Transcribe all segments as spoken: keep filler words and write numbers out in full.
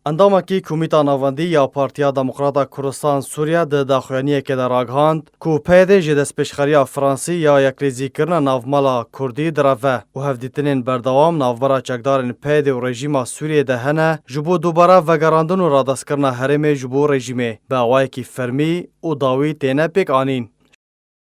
Endamekî Komîta Navendî ya Partiya Demokrata Kurdistan Sûriye di daxuyaniyekê de ragihand ku P Y D ji destpêşxeriya Fransî ya yekrêzîkirina navmala Kurdî direve û hevdîtinên berdewam navbera çekdarên P Y D û rejîma Sûriyê de hene ji bo dubare vegerandin û radestkirina herêmê ji bo rejîmê bi awayekî fermî û dawî têne pêk anîn.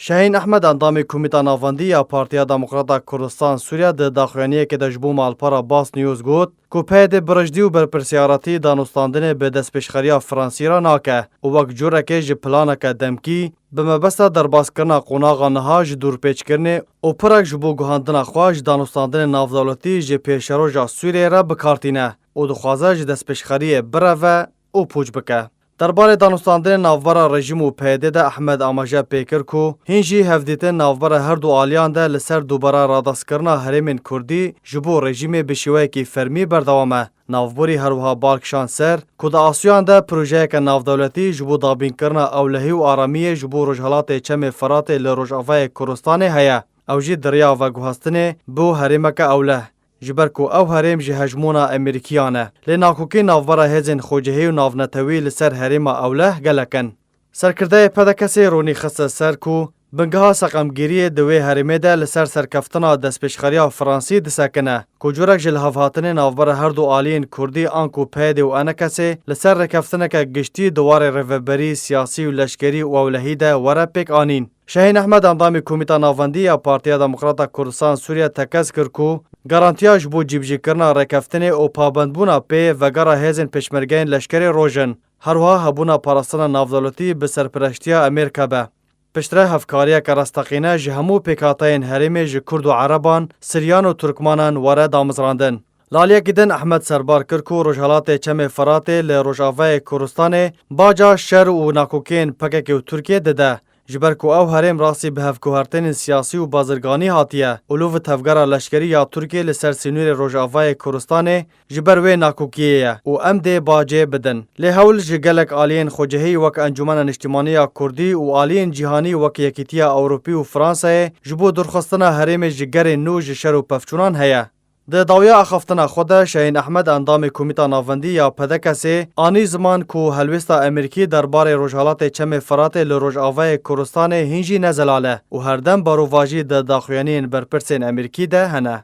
Şehîn Ehmed, endamê Komîta Navendî ya Partiya Demokrata Kurdistan Sûriye, di daxuyaniyekê de ji bo malpera Basnews got ku P Y D bi rijdî û berpirsiyaretî danûstandinê bi destpêşxeriya Fransî re nake û wek cureke ji planeke demkî bi mebesta derbaskirina qonaxa niha ji dûrpêçkirinê û pirek ji bo guhandina xwe ji danûstandinê navdewletî ji pêşeroja Sûriyeyê re bi kar tîne û dixwaze ji destpêşxeriyê bireve û pûç bike. Derbarê danûstandinê navbera rejîm û P Y D de Ehmed amaje pê kir ku hîn jî hevdîtin navbera her du aliyan de li ser dubare radestkirina herêmên Kurdî ji bo rejîmê bi şêweyekî fermî berdewam e. Navborî her wiha bal kişand ser ku di Asûyan de projeyeke navdewletî ji bo dabînkirina ewlehî û aramiyê ji bo Rojhelatê Çemê Firatê li Rojavayê Kurdistanê heye. Ew jî di riya veguhestinê bo herêmeke ewleh, ji ber ku ew herêm ji hejmûna Amerîkiyan e. Lê nakokî navbera hêzên xwecihî û navnetewî li ser herêma ewleh gelek in. Serkirdeyê P D K S'ê ronî xiste ser ku bingeha seqemgiriyê di wê herêmê de li ser serkeftina destpêşxeriya Fransî disekine, ku curek ji lihevhatinê navbera her du aliyên Kurdî anku P Y D û E N K S'ê li ser rêkeftineke giştî di warê rêveberî siyasî û leşkerî û ewlehî de were pêk anîn. Şehîn Ehmed, endamê Komîta Navendî ya Partiya Demokrata Kurdistan Sûriye tekez kir ku garantiya ji bo cîbicîkirina rêkeftinê û pabendbûna pê vegera hêzên pêşmergeyên leşkerê roj in. Her wiha hebûna parastina navdewletî bi serpereştiya Amerîka be. Piştre hevkariyeke rasteqîne ji hemû pêkhateyên herêmê ji Kurd û Ereban, Siryan û Turkmanan were damezrandin. Li aliyekî din Ehmed serbar kir ku Rojhelatê Çemê Firatê li Rojavayê Kurdistanê baca şer û nakokiyên P K K û Tirkiyê dide. Ji ber ku ew herêm rastî bi hevguhertinên siyasî û bazirganî hatiye û li vir tevgera leşkerî ya Tirkiyê li ser sînorê Rojavayê Kurdistanê ji ber wê nakokiyê ye û em dê bacê bidin. Lê hewl ji gelek aliyên xwecihî wek Encûmena Niştimanî ya Kurdî û aliyên cîhanî wek Yekîtiya Ewropî û Fransayê ji bo dûrxistina herêmê ji gerên nû ji şer û pevçûnan heye. Di dawiya axaftina xwe de Şehîn Ehmed, endamê Komîta Navendî ya P D K S'ê, anî ziman ku helwêsta Amerîkî derbarê Rojhelatê Çemê Firatê li Rojavayê Kurdistanê hîn jî ne zelal e û herdem berovajî di daxuyaniyên berpirsên Amerîkî de hene.